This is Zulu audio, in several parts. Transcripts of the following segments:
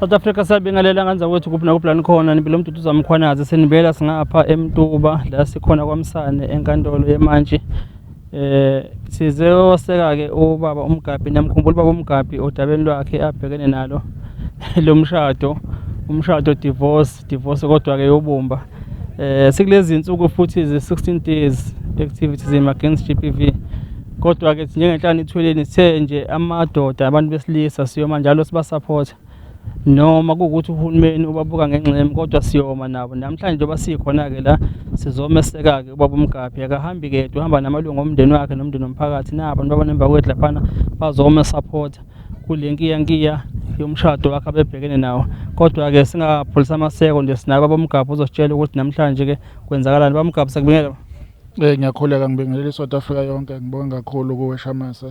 South Africa siyabingelela nganza kwethu kuphi nakuphi la nikhona niphila uMduduzi Mkhwanazi sinibela singapha eMtuba la sikhona kwaMsane enkantolo yemantshi. Size oseka ke ubaba uMgabhi, niyamkhumbula ubaba uMgabhi odabeni lwakhe abhekene nalo lomshado, umshado divorce, divorce kodwa ke yobumba. Sikulezi insuku futhi ze 16 days activities against GBV. Kodwa ke njengenhlangano ithweleni sithe nje amadoda abantu besilisa siyoma njalo sibasupport noma kuwukuthi uhulumeni ubabuka ngengxemu kodwa siyoma nabo. Namhlanje njengoba sikhona-ke la sizomeseka-ke ubaba uMgabhi, akahambi kedwa, uhamba namalungu omndeni wakhe nomndeni womphakathi. Naba abantu babona emva kwethu laphana bazomesapotha kule nkiyankiya yomshado wakhe abebhekene nawo. Kodwa-ke singapholisa amaseko nje sinabo ubaba uMgabhi uzositshela ukuthi namhlanje-ke kwenzakalani. Baba Mgabhi, siyakubingelela. Ngiyakhuleka ngibingelela iSouth Africa yonke, ngibonge kakhulu kuwe Shamase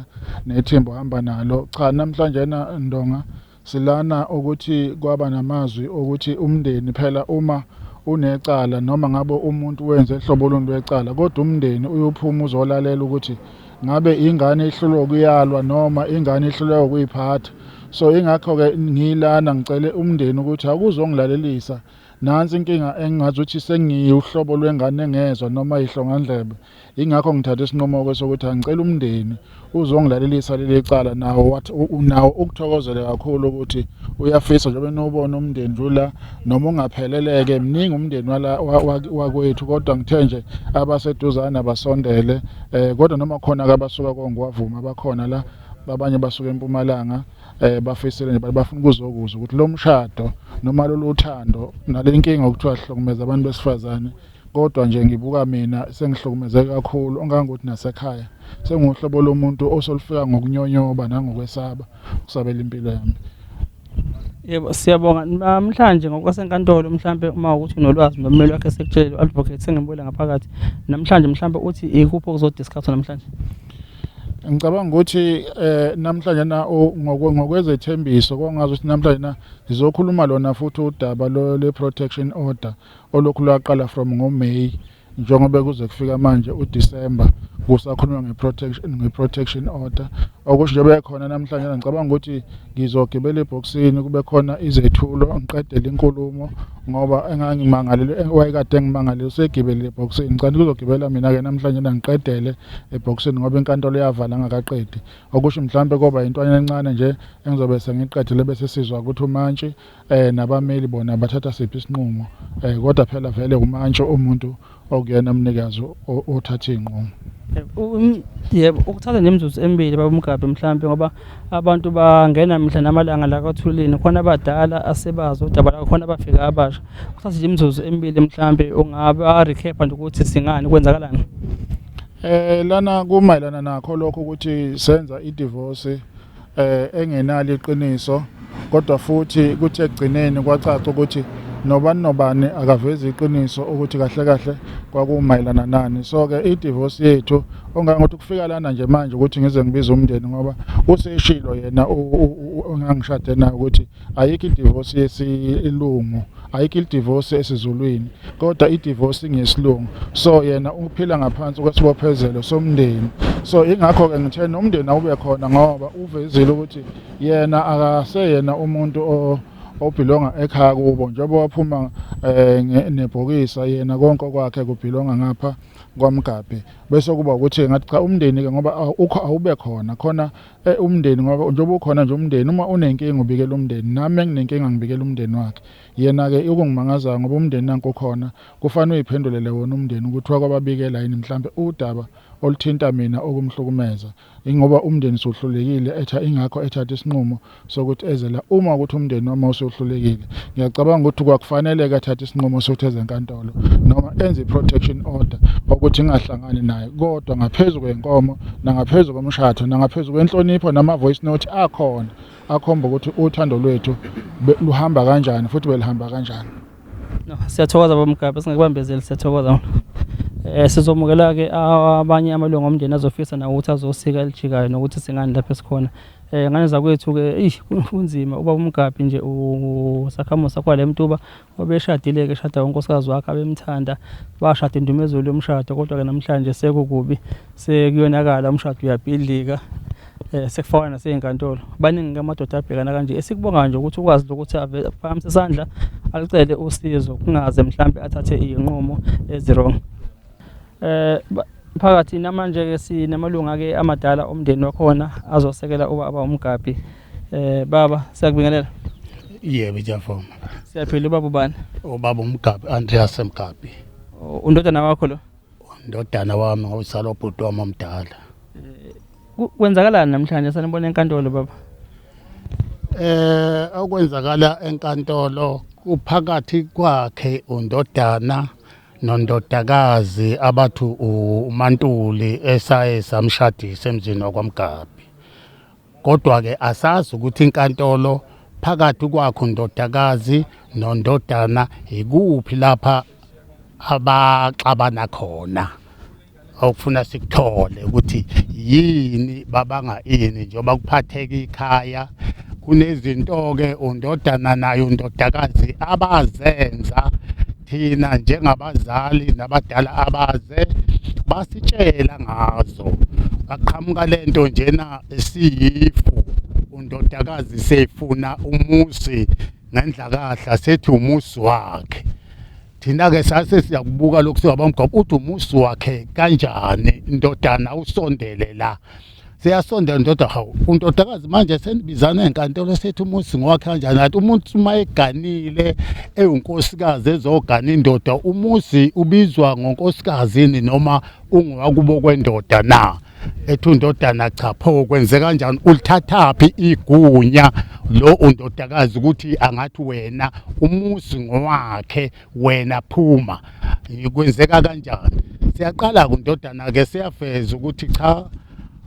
nethimba ohamba nalo. Cha, namhlanje na Ndonga silana ukuthi kwaba namazwi okuthi umndeni phela uma unecala noma ngabe umuntu wenze hlobo luni lwecala, kodwa umndeni uyophuma uzolalela ukuthi ngabe ingane ihlulwe ukuyalwa noma ingane ihlulwe ukuyiphatha. So ingakho-ke ngilana ngicele umndeni ukuthi akuzongilalelisa. Nansi inkinga engingathi sengiwuhlobo lwengane engezwa noma ihlongandlebe. Ingakho ngithatha isinqumo-ke sokuthi angicela umndeni uzongilalelisa leli cala, nawo wathi nawo ukuthokozele kakhulu ukuthi uyafisa njengoba niwubona umndeni nje ula noma ungapheleleke mningi umndeni wala wakwethu, kodwa ngithe nje abaseduzane abasondele. Kodwa noma khona-ke abasuka koNgwavuma abakhona la, abanye basuka eMpumalanga, bafisele nje bafuna ukuzokuzwa ukuthi lo mshado noma lolu thando nale nkinga okuthiwa hlukumeza abantu besifazane, kodwa nje ngibuka mina sengihlukumezeke kakhulu ongangokuthi nasekhaya senguhlobo lomuntu osolufika ngokunyonyoba nangokwesaba ukusabela impilo yami. Yebo, siyabonga. Namhlanje ngokwasenkantolo mhlampe uma ukuthi unolwazi nommeli wakhe sekutshelile u-advocate sengibuyela ngaphakathi. Namhlanje mhlampe uthi ikuphi okuzodiscusswa namhlanje? Ngicabanga ukuthi namhlanje na ngokwezethembiso kongazi ukuthi namhlanje na sizokhuluma lona futhi udaba le protection order olokhu lwaqala from ngoMay njengoba kuze kufika manje uDecember kusakhulunywa nge-protection order, okusho njengoba ekhona namhlanje ngicabanga ukuthi ngizogibela ebhokisini kube khona izethulo ngiqedele inkulumo ngoba engangimangalele wayekade engimangalele usegibelile ebhokisini. Ngicela kuzogibela mina-ke namhlanje ngiqedele ebhokisini ngoba inkantolo yavala ngakaqedi, okusho mhlampe koba intwana encane nje engizobe sengiqedile bese sizwa ukuthi umantshi nabameli bona bathatha siphi isinqumo. Kodwa phela vele umantshi umuntu okuyena mnikazi othatha iy'nqumo. Yebo, ukuthatha nje imizuzu emibili baba uMgabhi mhlampe ngoba abantu bangena mihla namalanga la kwaThulini, khona abadala asebazi udaba lakho, khona abafika abasha. Ukuthatha nje imizuzu emibili mhlampe ungaba-recap nje ukuthi singani kwenzakalani? Lana kumayelana nakho lokho ukuthi senza i-divorce engenalo iqiniso, kodwa futhi kuthi ekugcineni kwacaca ukuthi nobani nobani akavezi iqiniso ukuthi kahle kahle kwakumayelana nani. So-ke i-divorce yethu ongangokuthi kufika lana nje manje ukuthi ngize ngibize umndeni ngoba useshilo yena ongangishade naye ukuthi ayikho i-divorce yesilungu, ayikho i-divorce esiZulwini, kodwa i-divorce ngesilungu. So yena uphila ngaphansi kwesibophezelo somndeni. So ingakho-ke ngithe nomndeni awube khona ngoba uvezile ukuthi yena akaseyena umuntu obhilonga ekhaya kubo, njengoba waphuma nebhokisa yena konke okwakhe kubhilonga ngapha kwaMgabhi. Bese kuba ukuthi ngathi cha umndeni-ke ngoba awube khona khona umndeni, ngoba njengoba ukhona nje umndeni uma unenkinga ubikela umndeni, nami enginenkinga ngibikela umndeni wakhe. Yena-ke okungimangazayo ngoba umndeni nanku ukhona, kufanele uyiphendulele wona umndeni ukuthi wakwababikela yini mhlampe udaba oluthinta mina okumhlukumeza, ingoba umndeni usuhlulekile etha ingakho ethatha isinqumo sokuthi eze la. Uma ukuthi umndeni wami usuhlulekile, ngiyacabanga ukuthi kwakufanele-ke athathe isinqumo sokuthi eze enkantolo noma enze i-protection order ukuthi ngingahlangani naye, kodwa ngaphezu kwenkomo nangaphezu komshado nangaphezu kwenhlonipho nama-voice note akhona akhomba ukuthi uthando lwethu luhamba kanjani futhi beluhamba kanjani. No, siyathokoza baba Mgabhi, singakubambezeli, siyathokoza. Sizomukela ke abanye amalungu omndeni azofisa nawo ukuthi azosika elijikayo nokuthi singani lapho esikhona. Ngane zakwethu ke eish kunzima ubaba uMgabhi nje usakhamuzi sakwale Mtuba obeshadile ke eshada unkosikazi wakhe abemthanda, bashada indumezulu yomshado, kodwa ke namhlanje sekukubi sekuyonakala umshado uyabhidlika. Sekufakwa nasey'nkantolo. Baningi-ke amadoda abhekana kanje. Esikubongayo nje ukuthi ukwazi ukuthi aphakamise isandla alicele usizo kungaze mhlampe athathe iy'nqumo ezi-wrong. Mphakathi namanje-ke sinamalunga-ke amadala omndeni wakhona azosekela ubaba uMgabhi. Baba siyakubingelela. Yebo, ngiyavuma. Siyaphila. Ubaba ubani? Ubaba uMgabhi, Andreas Mgabhi. Undodana wakho lo? Undodana wami, ngozalwa ubhuti wami omdala. Kwenzakalani namhlanje sanibona enkantolo baba? Okwenzakala enkantolo kuphakathi kwakhe undodana nondodakazi abathu uMantuli esaye samshadisa emzini wakwaMgabhi. Kodwa ke asazi ukuthi inkantolo phakathi kwakho undodakazi nondodana ikuphi lapha abaxabana khona. Okufuna sikuthole ukuthi yini babanga ini njengoba kuphatheka ikhaya. Kunezinto-ke undodana naye undodakazi abazenza thina njengabazali nabadala abaze basitshela ngazo. Baqhamuka lento njena siyifu, undodakazi sefuna umuzi ngendlakahla, sethi umuzi wakhe. Thina-ke sase siyakubuka lokhu singabamgwaqo, uthi umuzi wakhe kanjani ndodana, usondele la. Siyasondela ndoda, hawu undodakazi manje senibizana enkantolo sethi umuzi ngowakhe kanjani? Athi umuntu uma eganile ewunkosikazi ezogana indoda, umuzi ubizwa ngonkosikazi noma ungowakubo kwendoda na? Ethi undodana cha, pho kwenze kanjani? Ulithathaphi igunya lo undodakazi ukuthi angathi wena umuzi ngowakhe, wena phuma? Kwenzeka kanjani? Siyaqala kundodana ke siyafeza ukuthi cha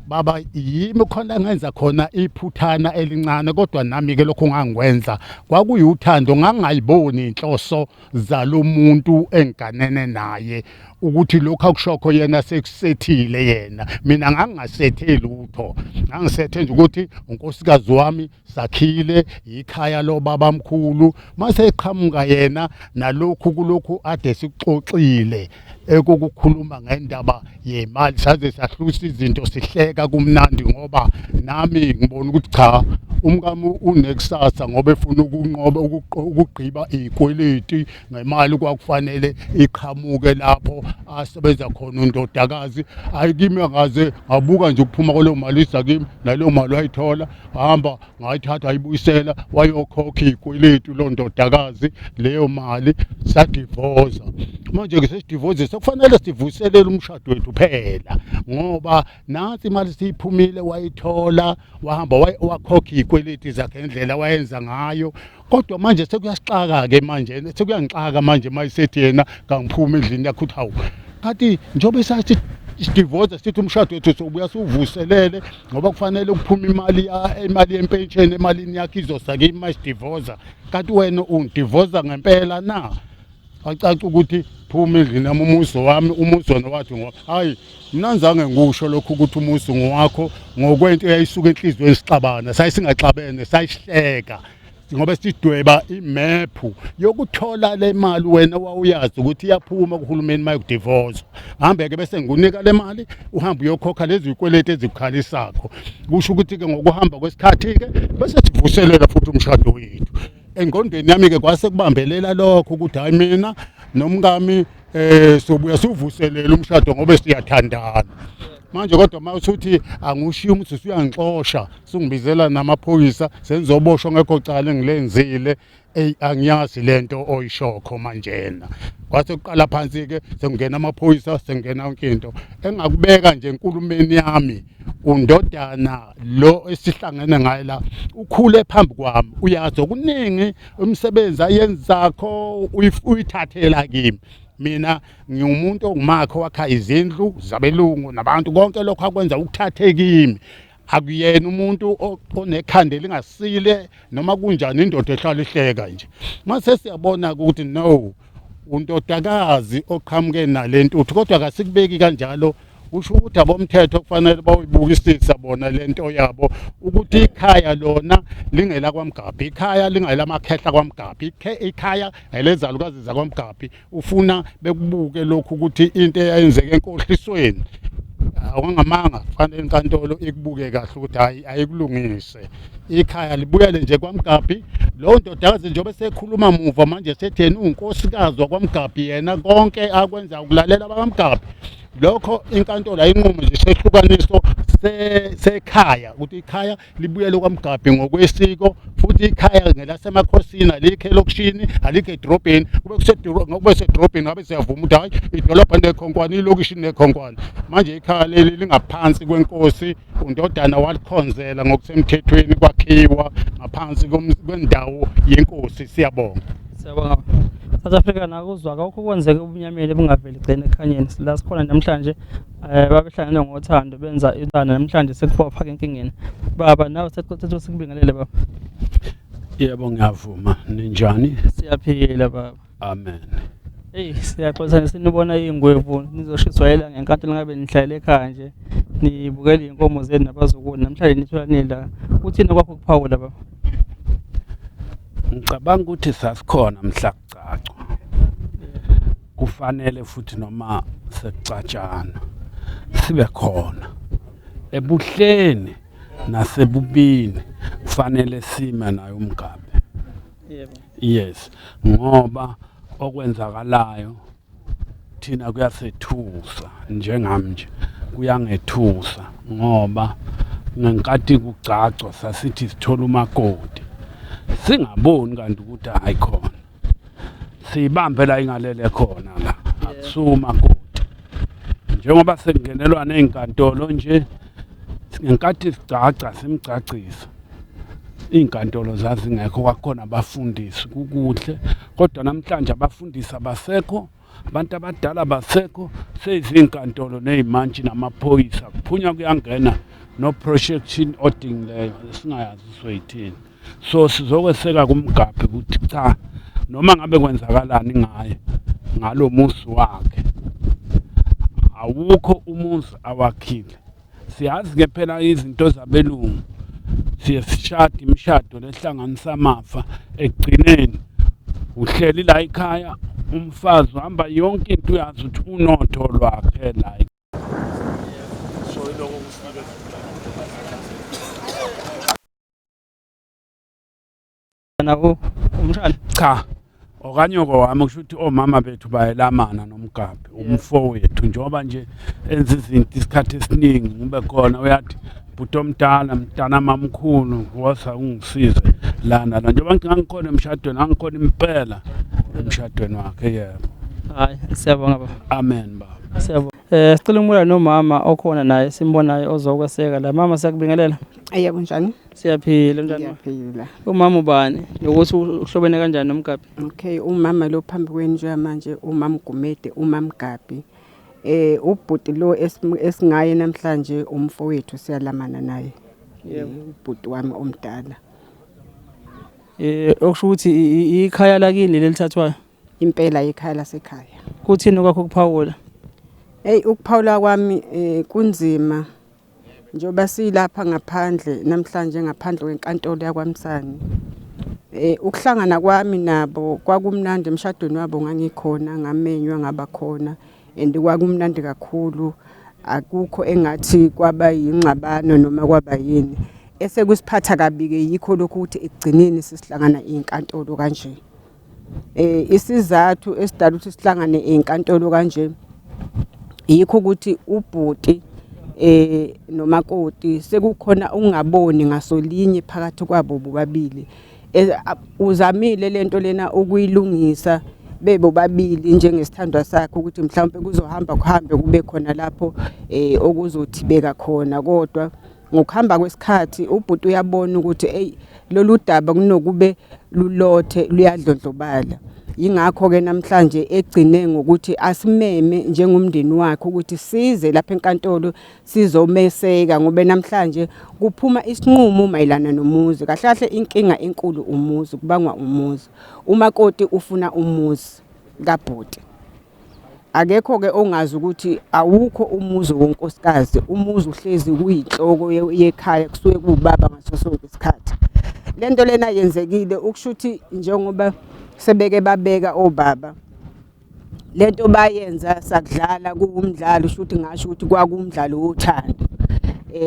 baba, yimi khona ngenza khona iphuthana elincane, kodwa nami ke lokho ngangikwenza kwakuyuthando, ngangayiboni inhloso zalomuntu engiganene naye ukuthi lokho akushokho yena sekusethile yena. Mina ngangingasethe lutho, ngangisethe nje ukuthi unkosikazi wami sakhile ikhaya lobabamkhulu. Mase eqhamuka yena nalokhu kulokhu ade sikuxoxile ekukukhuluma ngendaba yemali, saze sahlusa izinto sihleka kumnandi, ngoba nami ngibona ukuthi cha, umkami unekusasa ngoba efuna ukunqoba ukugqiba izikweleti ngemali kwakufanele iqhamuke lapho asebenza khona undodakazi. Hayi kimi angaze ngabuka nje ukuphuma kwaleyo mali iza kimi, naleyo mali wayithola, hamba ngayithatha ayibuyisela, wayokhokha izikweletu lo ndodakazi leyo mali, sadivoza. Manje-ke sesidivoze, sekufanele sivuselele umshado wethu phela, ngoba nansi imali siyiphumile, wayithola, wahamba wakhokha izikweletu zakhe ngendlela wayenza ngayo. Kodwa manje sekuyasixaka-ke manje, sekuyangixaka manje uma esethi yena kangiphumi endlini yakho. Uthi hawu, kanti njengoba sathi sidivoze sithi umshado wethu sobuya siwuvuselele ngoba kufanele kuphume imali imali yempensheni emalini yakho izosa kimi uma sidivoza, kanti wena ungidivoza ngempela na? Acaca ukuthi phuma endlini yami, umuzi wami, umuzi wona wathi ngoba hayi mina ngizange ngikusho lokhu ukuthi umuzi ngowakho ngokwento eyayisuka enhliziyweni sixabana, sayisingaxabene, sayihleka ngoba sidweba imephu yokuthola le mali wena wawuyazi ukuthi iyaphuma kuhulumeni uma ikudivoza. Hambe-ke bese ngikunika le mali, uhambe uyokhokha lezi zikweletu ezikukhalisakho. Kusho ukuthi-ke ngokuhamba kwesikhathi-ke bese sivuselela futhi umshado wethu. Engqondweni yami-ke kwase kubambelela lokho ukuthi hhayi mina nomkami sobuya siwuvuselele umshado ngoba siyathandana manje. Kodwa uma usuthi angushiya umuthi usuyangixosha, sungibizela namaphoyisa, sengizoboshwa ngekho cala engilenzile, eyi angiyazi lento oyishokho manjena. Kwase kuqala phansi-ke, sekungena amaphoyisa, sekungena yonke into. Engakubeka nje enkulumeni yami, undodana lo esihlangene ngaye la ukhule phambi kwami, uyazi okuningi umsebenzi ayenzakho uyithathela kimi. Mina ngiwumuntu ongumakho wakha izindlu zabelungu nabantu, konke lokho akwenza ukuthathe kimi. Akuyena umuntu onekhanda elingasile noma kunjani, indoda ehlala ihleka nje. Mase siyabona ukuthi no, undodakazi oqhamuke nalentuthu, kodwa kasikubeki kanjalo. Kusho ukuthi abomthetho kufanele bawuyibukisisa bona lento yabo ukuthi ikhaya lona lingela kwaMgabhi, ikhaya lingelamakehla kwaMgabhi, ikhaya elezalukazi zakwaMgabhi. Ufuna bekubuke lokhu ukuthi into eyayenzeka enkohlisweni Awangamanga, kufanele inkantolo ikubuke kahle ukuthi hayi, ayikulungise, ikhaya libuyele nje kwaMgabhi. Lowo ndodakazi njengoba sekhuluma muva manje setheni unkosikazi wakwaMgabhi, yena konke akwenza ukulalela abakaMgabhi. Lokho inkantolo ayinqume nje sehlukaniso sekhaya ukuthi ikhaya libuyele kwaMgabhi ngokwesiko, futhi ikhaya ngelasemakhosini, alikho elokishini, alikho edrobheni. Kube kusedrobheni ngabe siyavuma ukuthi hhayi, idolobha nekhonkwane, ilokishi nekhonkwane. Manje ikhaya leli lingaphansi kwenkosi, undodana walikhonzela ngokusemthethweni, kwakhiwa ngaphansi kwendawo yenkosi. Siyabonga. Siyabonga. South Africa, nakuzwa akukho kwenzeka ebumnyameni ebungaveli gcina ekukhanyeni. La sikhona namhlanje, babehlangene ngothando, benza ithando, namhlanje sekubafaka enkingeni. Baba, nawe sekuthi sikubingelele, baba. Yebo, ngiyavuma. Ninjani? Siyaphila, baba. Amen. Eyi, siyaxolisa sinibona iy'ngwevu nizoshiswa yila ngenkantolo, ngabe nihlalele ekhaya nje nibukele iy'nkomo zenu nabazukulu, namhlanje nithola nila. Uthini kwakho ukuphawula, baba? Ngicabanga ukuthi sasikhona mhla kucacwa. Kufanele futhi noma sekucatshana sibe khona. Ebuhleni nasebubini kufanele sime naye uMgabe. Yes, ngoba okwenzakalayo thina kuyasethusa, njengami nje kuyangethusa, ngoba ngenkathi kugcagcwa sasithi sithola umakoti, singaboni kanti ukuthi hayi khona siyibambe la ingalele khona la, akusuka umakoti. Njengoba sekungenelwa ney'nkantolo nje, ngenkathi sigcagca simgcagcisa iy'nkantolo zazingekho, kwakukhona abafundisi kukuhle, kodwa namhlanje abafundisi abasekho, abantu abadala basekho, seyizinkantolo ney'mantshi namaphoyisa, kuphunywa kuyangena no protection order leyo esingayazi soyithini. So sizokweseka kuMgabhi ukuthi cha, noma ngabe kwenzakalani ngaye ngalo muzi wakhe, awukho umuzi awakhile. Siyazi-ke phela izinto zabelungu, siye sishade imishado lehlanganisa amafa, ekugcineni uhleli la ekhaya, umfazi uhamba yonke into, uyazi ukuthi unotho lwakhe la. Naku umshana. Cha, okanyoko wami, kusho ukuthi omama bethu bayelamana noMgabi, umfowethu, njengoba nje enza izinto isikhathi esiningi ngibe khona, uyathi bhuti omdala, mntana mamkhulu, woza ungisize lana la, njengoba ngangikhona emshadweni, angikhona impela emshadweni wakhe, yebo. Hayi, siyabonga, baba. Amen, baba. Siyabonga. Sicela ukumula nomama okhona naye simbonayo ozokweseka la. Mama, siyakubingelela. Yebo, njani? Siyaphila, njani? Ngiyaphila. Umama ubani? Nokuthi uhlobene kanjani noMgabi? Okay, umama lo phambi kwenu njengamanje umama Gumede, umama Gabi. Ubhuti lo esingaye namhlanje umfowethu, siyalamana naye. Ubhuti wami omdala. Okusho ukuthi ikhaya lakini lelithathwayo. Impela ikhaya lasekhaya. Kuthini kwakho ukuphawula? Hey, ukuphawula kwami kunzima. Njengoba silapha ngaphandle namhlanje, ngaphandle kwenkantolo yakwaMsane. Ukuhlangana kwami nabo kwakumnandi emshadweni wabo, ngangikhona, ngamenywa ngaba khona and kwakumnandi kakhulu. Akukho engathi kwaba yingxabano noma kwaba yini. Esekusiphatha kabi-ke yikho lokhu ukuthi ekugcineni sesihlangana iy'nkantolo kanje. Isizathu esidala ukuthi sihlangane ey'nkantolo kanje yikho ukuthi ubhuti nomakoti sekukhona ukungaboni ngasolinye phakathi kwabo bobabili. Uzamile lento lena ukuyilungisa bebobabili njengesithandwa sakhe ukuthi mhlawumpe kuzohamba kuhambe kube khona lapho okuzothibeka khona, kodwa ngokuhamba kwesikhathi ubhuti uyabona ukuthi eyi, lolu daba kunokube lulothe luyadlondlobala. Yingakho-ke namhlanje egcine ngokuthi asimeme njengomndeni wakhe ukuthi size lapha enkantolo sizomeseka, ngoba namhlanje kuphuma isinqumo mayelana nomuzi. Kahle kahle inkinga enkulu umuzi, kubangwa umuzi. Umakoti ufuna umuzi kabhuti. Akekho-ke ongazi ukuthi awukho umuzi wonkosikazi, umuzi uhlezi kuyinhloko yekhaya, kusuke kuwubaba ngaso sonke isikhathi. Le nto lena yenzekile ukusho ukuthi njengoba sebeke babeka obaba, Lento bayenza sakudlala kuwumdlalo, sho ukuthi ngasho ukuthi kwakuwumdlalo wothando.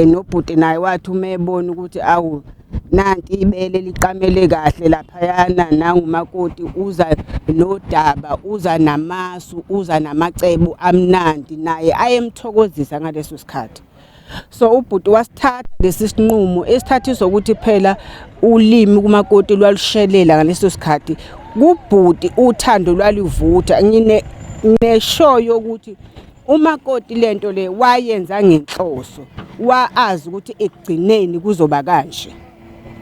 Nobhuti naye wathi uma ebona ukuthi awu nanti ibele liqamele kahle laphayana, nangumakoti uza nodaba, uza namasu, uza namacebo amnandi, naye ayemthokozisa ngaleso sikhathi. So ubhuti wasithatha lesi sinqumo esithathiswa ukuthi phela ulimi kumakoti lwalushelela ngaleso sikhathi, kubhuti uthando lwaluvutha. Ngine nesho yokuthi umakoti lento le wayenza ngenhloso, waazi ukuthi ekugcineni kuzoba kanje,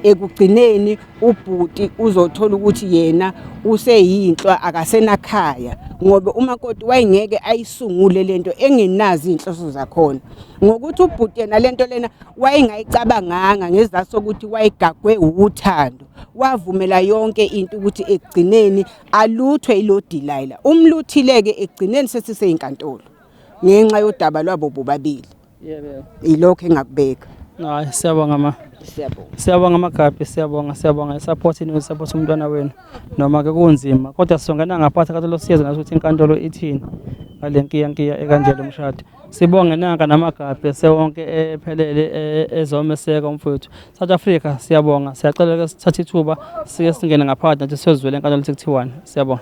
ekugcineni ubhuti uzothola ukuthi yena useyinhlwa akasenakhaya, ngoba umakoti wayengeke ayisungule lento engenazi inhloso zakhona. Ngokuthi ubhuti yena lento lena wayengayicabanganga ngezathu sokuthi wayegagwe uthando, wavumela yonke into ukuthi ekugcineni aluthwe ilo Delilah. Umluthile-ke ekugcineni sesiseyinkantolo ngenxa yodaba lwabo bobabili. Yebo. Ilokho engakubeka. Hayi, siyabonga ma. Siyabonga. Siyabonga Magabhi, siyabonga, siyabonga i-support yenu, support umntwana wenu. Noma ke kunzima, kodwa sizongena ngaphathi enkantolo siyezwa nathi ukuthi inkantolo ithini ngale nkiya nkiya ekanje lo mshado. Sibonge nanka namagabhi sewonke ephelele ezomeseka umfowethu. South Africa siyabonga, siyacela ke sithathe ithuba sike singene ngaphakathi nathi siyozwela enkantolo ukuthi kuthiwani. Siyabonga.